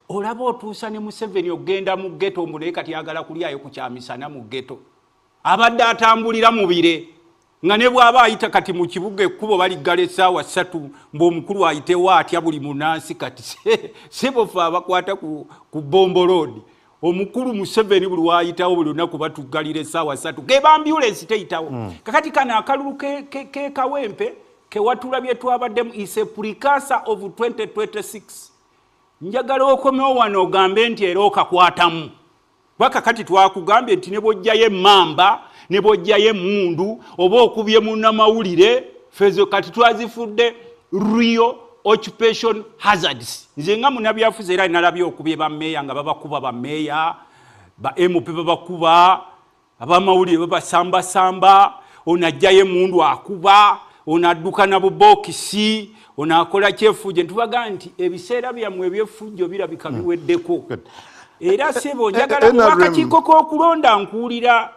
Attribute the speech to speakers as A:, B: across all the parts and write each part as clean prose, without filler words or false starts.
A: Olaba otuusa ne Museveni okugenda mu ghetto, mbu naye kati ayagala kulyayo ku kyamisana mu ghetto. Abadde atambulira mu bire, nga ne bw'aba ayita kati mu kibuga ekkubo baliggala essaawa 3, mbu omukulu ayitewo atya buli munansi. Kati sebo ffe abakwata ku Bombo Road, omukulu Museveni buli waayitawo buli lunaku batuggalira essaawa 3, geba ambulance teyitawo. Kakati kano akalulu ke Kawempe kewatulabye twabaddemu is a precursor of 2026. Njagala okomewo wano ogambe nti era okakwatamu, kuba kakati twakugambye nti ne bw'ojjayo emmamba, ne bw'ojjayo emmundu, oba okubye munnamawulire, fezo kati twazifudde real occupation hazards. Nze nga munnabyafuzi era nalabye okubye bammeeya nga babakuba, bammeeya, ba MP babakuba, abamawulire babasambasamba, ono ajjayo emundu akuba, ono adduka na bubokisi, ono akola kyefujjo. Ntubaga nti ebiseera byammwe ebyefujjo birabika biweddeko. Era sebo, njagala
B: NRM
A: akakiiko k'okulonda nkuwulira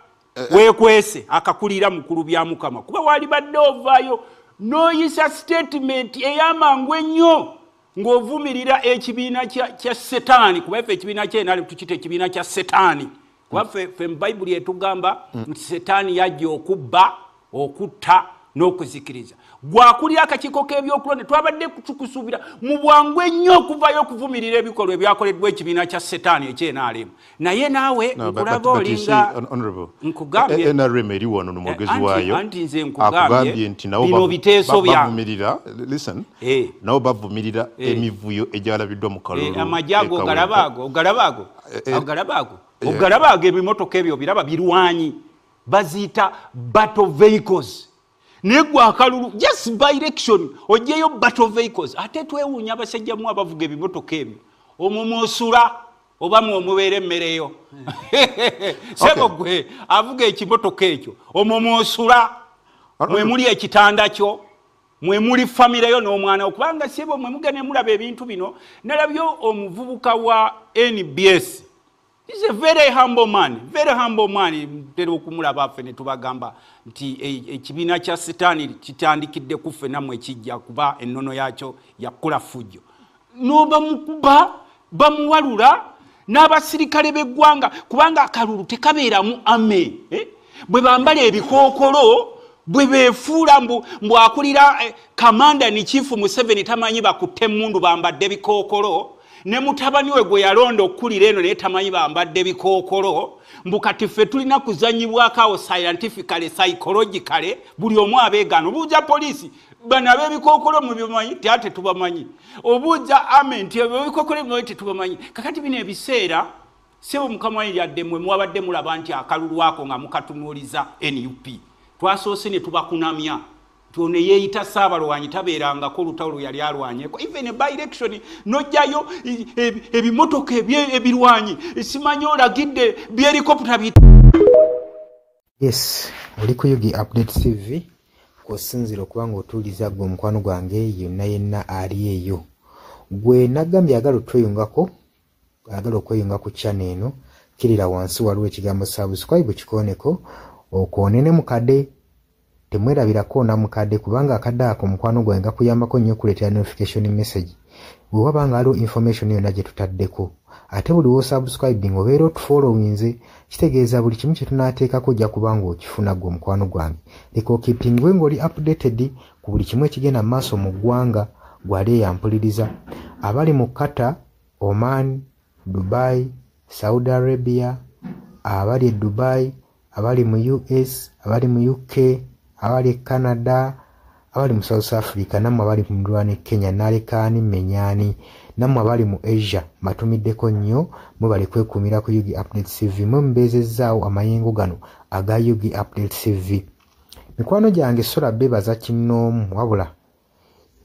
A: weekwese akakulira mukulu bya Mukama, kuba wali badde ovaayo n'oyisa statement ey'amangu ennyo ng'ovumirira ekibiina kya Setaani, kuba ffe ekibiina kya NRM tukiyita ekibiina kya Setaani, kuba ffe mu Bayibuli etugamba nti Setaani yajja okubba, okutta n'okuzikiriza. Gwakulira akakiiko k'ebyokulonda, twabadde tukusuubira mu bwangu ennyo okuvayo okuvumirira ebikolwa ebyakoleddwa ekibiina kya Setaani ekye NRM, naye naawe nkulaba olinga nkugambye.
B: NRM eri wano nomwogezi waayo.
A: Anti nze nkugambye nti bino biteeso
B: byavumirira, listen, nabo bavumirira emivuyo egyalabiddwa mu kalulu.
A: Amagye ago ogalabaago, ogalabaago, ogalabaago, ogalabaago. Ebimotoka ebyo biraba birwanyi, baziyita battle vehicles, naye gwe akalulu just by election ogyeyo battle vehicles. Ate twewuunya abasajjamu abavuga ebimotoka ebyo, omwo mwosula oba mwomubeera emmereyo? Sebo, gwe avuga ekimotoka ekyo, omwo mwosula, mwemuli ekitanda kyo, mwemuli famire yo n'omwana wo? Kubanga sebo, mwe mugende mulaba ebintu bino. Nalabyo omuvubuka wa NBS. He's a very humble man, very humble man. Ntera okumulaba ffe ne tubagamba nti ekibiina kya Sitaani kitandikidde ku ffe, nammwe kijja kuba ennono yakyo yakukola fujjo. N'obamukuba, bamuwalula n'abasirikale b'eggwanga, kubanga akalulu tekabeeramu ame, eh? Bwe bambala ebikookolo, bwe beefuula mbu akulira commander in chief Museveni tamanyi bakutte emmundu, bambadde bikookolo, ne mutabani we gwe yalonda okukulira eno naye tamanyi bambadde bikookolo, mbu kati ffe tulina kuzanyibwako awo scientifically, psychologically, buli omu abeegaana. Obuuza poliisi, bano ab'ebikookolo mubimanyi? Ti ate tubamanyi. Obuuza ame nti ebikookolo bimanyi? Tetubamanyi. Kakati bino ebiseera, sebo, mukama yadde mmwe mwabadde mulaba nti akalulu ako nga mukatunuuliza NUP, twasoose ne tubakunamya nti ono yeeyita Ssaabalwanyi tabeerangako olutalo lwe yali alwanyeko, even by election n'ojjayo ebimotoka ebirwanyi, simanyi olagidde byerikopta.
C: Yes, oli ku Yugi Update TV kw'osinziira okuba ng'otuuliza gwe omukwano gwange yenna yenna ali eyo. Gwe nagambye agala otweyungako, agala okweyunga ku channel eno, kirira wansi waliwo ekigambo subscribe, kikooneko, okoone ne mukadde. Temwerabira koona mukadde, kubanga akadde ako, mukwano gwange, gakuyambako nnyo okuleetera notification message bwe waba nga waliwo information yonna gye tutaddeko. Ate buli wosubscribing obeera otufollowinze, kitegeeza buli kimu kye tunaateekako ojja kuba nga okifuna. Gwe omukwano gwange, leka okeepingwe ng'oli updated ku buli kimu ekigenda mu maaso mu ggwanga. Gwali eyampuliriza abali mu Qatar, Oman, Dubai, Saudi Arabia, abali e Dubai, abali mu US, abali mu UK, abali e Canada, abali mu South Africa, nammwe abali ku muliraano e Kenya, nalekaani menyaani, nammwe abali mu Asia, mbatumiddeko nnyo. Mwebale kwekuumira ku Yugi Update TV, mwe mubeezezzaawo amayengo gano aga Yugi Update TV. Mikwano gyange, sola beebaza kinnoomu, wabula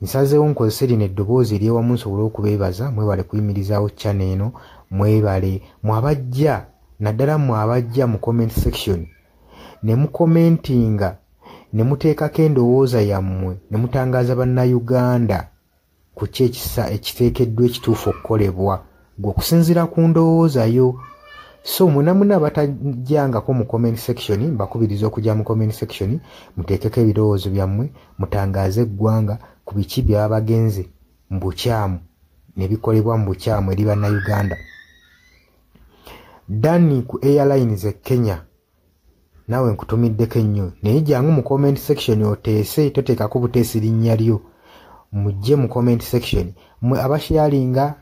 C: nsazeewo nkozese lino eddoboozi eryewamu nsobole okubeebaza. Mwebale kuyimirizaawo channel eno, mwebale mwabajja, naddala mmwe abajja mu comment section ne mukomentinga ne muteekako endowooza yammwe ne mutangaaza Bannayuganda ku ki ekisa ekiteekeddwa ekituufu okukolebwa gwe okusinziira ku ndowooza yo. So mwena mwena abatajjangako mu comment section, mbakubiriza okujja mu comment section muteekeko ebirowoozo byammwe, mutangaaze eggwanga ku biki byaba bagenze mu bukyamu. ne bikolebwa mu bukyamu eri Bannayuganda. Danny ku airlines e Kenya, naawe nkutumiddeko ennyo, naye jangu mu comment section oteese, toteekako buteesi linnya lyo, mujje mu comment section mmwe abasharinga,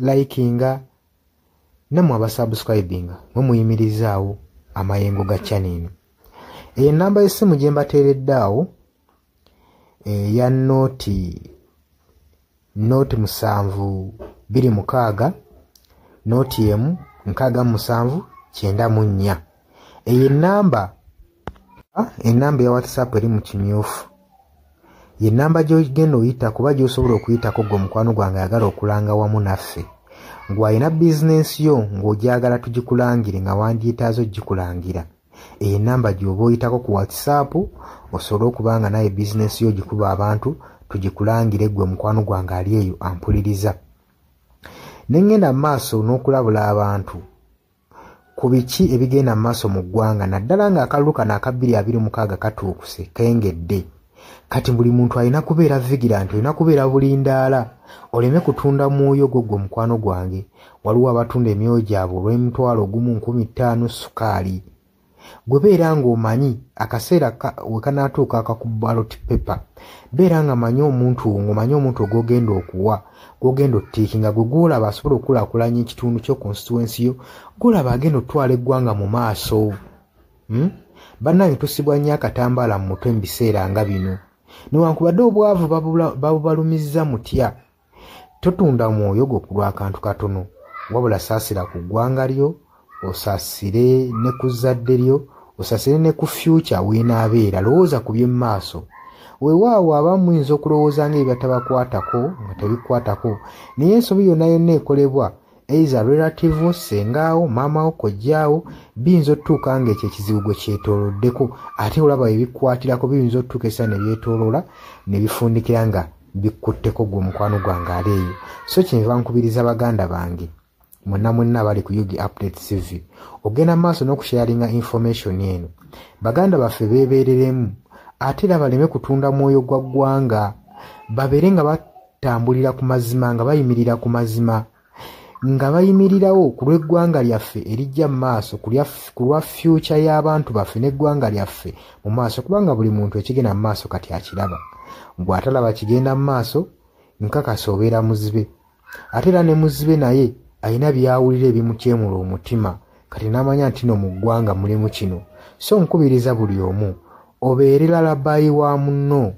C: abalikinga, nammwe abasubscribinga, mwe muyimirizaawo amayengo ga channel eno. Eyo ennamba y'essimu gye mbateeredde awo eya 0 0 7 2 6 0 1 67 94. Eyo ennamba ya WhatsApp eri mu kimyufu, ye nnamba gy'ogenda oyita kuba gy'osobola okuyitako gwe omukwano gwange ayagala okulanga wamu naffe, ng'alina bizinensi yo ng'ogyagala tugikulangire nga wandyetaaze ogikulangira. Eyo ennamba gy'oba oyitako ku WhatsApp osobole okuba nga naye bizinensi yo ogikuba abantu tugikulangire gwe mukwano gwange ali eyo ampuliriza. Ne ngenda mu maaso n'okulabula abantu ku biki ebigenda mu maaso mu ggwanga, naddala ng'akalulu kano aka 2026 katuukuse kengedde. Kati buli muntu alina kubeera vigilant, olina kubeera bulindaala, oleme kutunda mwoyo gwo gwe mukwano gwange. Waliwo abatunda emyoyo gyabwe olw'emitwalo 1 5,000 sukaali. Gwe beera ng'omanyi akaseera we kanaatuuka akaku ballot paper, beera nga manyi omuntu ng'omanyi omuntu ogw'ogenda okuwa, gw'ogenda otiikinga, gwe gw'olaba asobola okukulaakulanya ekitundu kyo, constituency yo, gw'olaba agenda otwala eggwanga mu maaso. Bannange tusibwa nnyo akatambaala mu mutwe mu biseera nga bino. Newankubadde obwavu babubalumizza mutya, totunda mwoyo gwo ku lw'akantu katono, wabula saasira ku ggwanga lyo, osaasire ne ku zzadde lyo, osaasire ne ku future w'enaabeera. Lowooza ku by'omu maaso. Weewaawo abamu muyinza okulowooza ng'ebitabakwatako nga tebikwatako, naye ensobi yonna yonna ekolebwa either relative wo, ssengaawo, maamawo, kojjaawo, biyinza otutuuka ng'ekyo ekizibu gwe kyetooloddeko, ate olaba ebikwatirako biyinza otutuuka essaawa ne byetooloola ne bifundikira nga bikutteko gwe omukwano gwange ali eyo. So kyenva nkubiriza baganda bange mwenna mwenna abali ku UG Update TV ogenda mu maaso n'okusharinga information eno. Baganda baffe beebeereremu, ate era baleme kutunda mwoyo gwa ggwanga, babeere nga batambulira ku mazima, nga bayimirira ku mazima, nga bayimirirawo ku lw'eggwanga lyaffe erijja mu maaso, ku lwa future y'abantu baffe n'eggwanga lyaffe mu maaso, kubanga buli muntu ekigenda mu maaso kati akiraba. Gw'atalaba kigenda mu maaso nkakasa obeera muzibe, ate era ne muzibe naye alina by'awulira ebimukyemula omutima, kati n'amanya nti no mu ggwanga mulimu kino. So nkubiriza buli omu obeere lalabayi wa munno,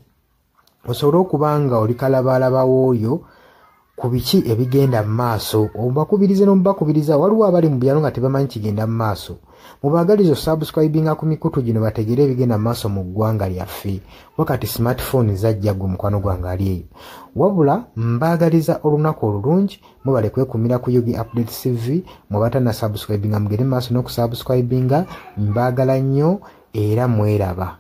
C: osobole okuba nga oli kalabaalaba w'oyo ku biki ebigenda mu maaso. Obakubirize n'omubakubiriza, waliwo abali mu byalo nga tebamanyi kigenda mu maaso. Mubaagalize osubscribinga ku mikutu gino bategere ebigenda mu maaso mu ggwanga lyaffe. Wakati smartphone zajja gwe mukwano gwange ali eyo. Wabula mbaagaliza olunaku olulungi, mubale kwekumira ku UG Update TV, mwe subscribinga mugende mu maaso n'okusubscribinga. Mbaagala nnyo era mweraba.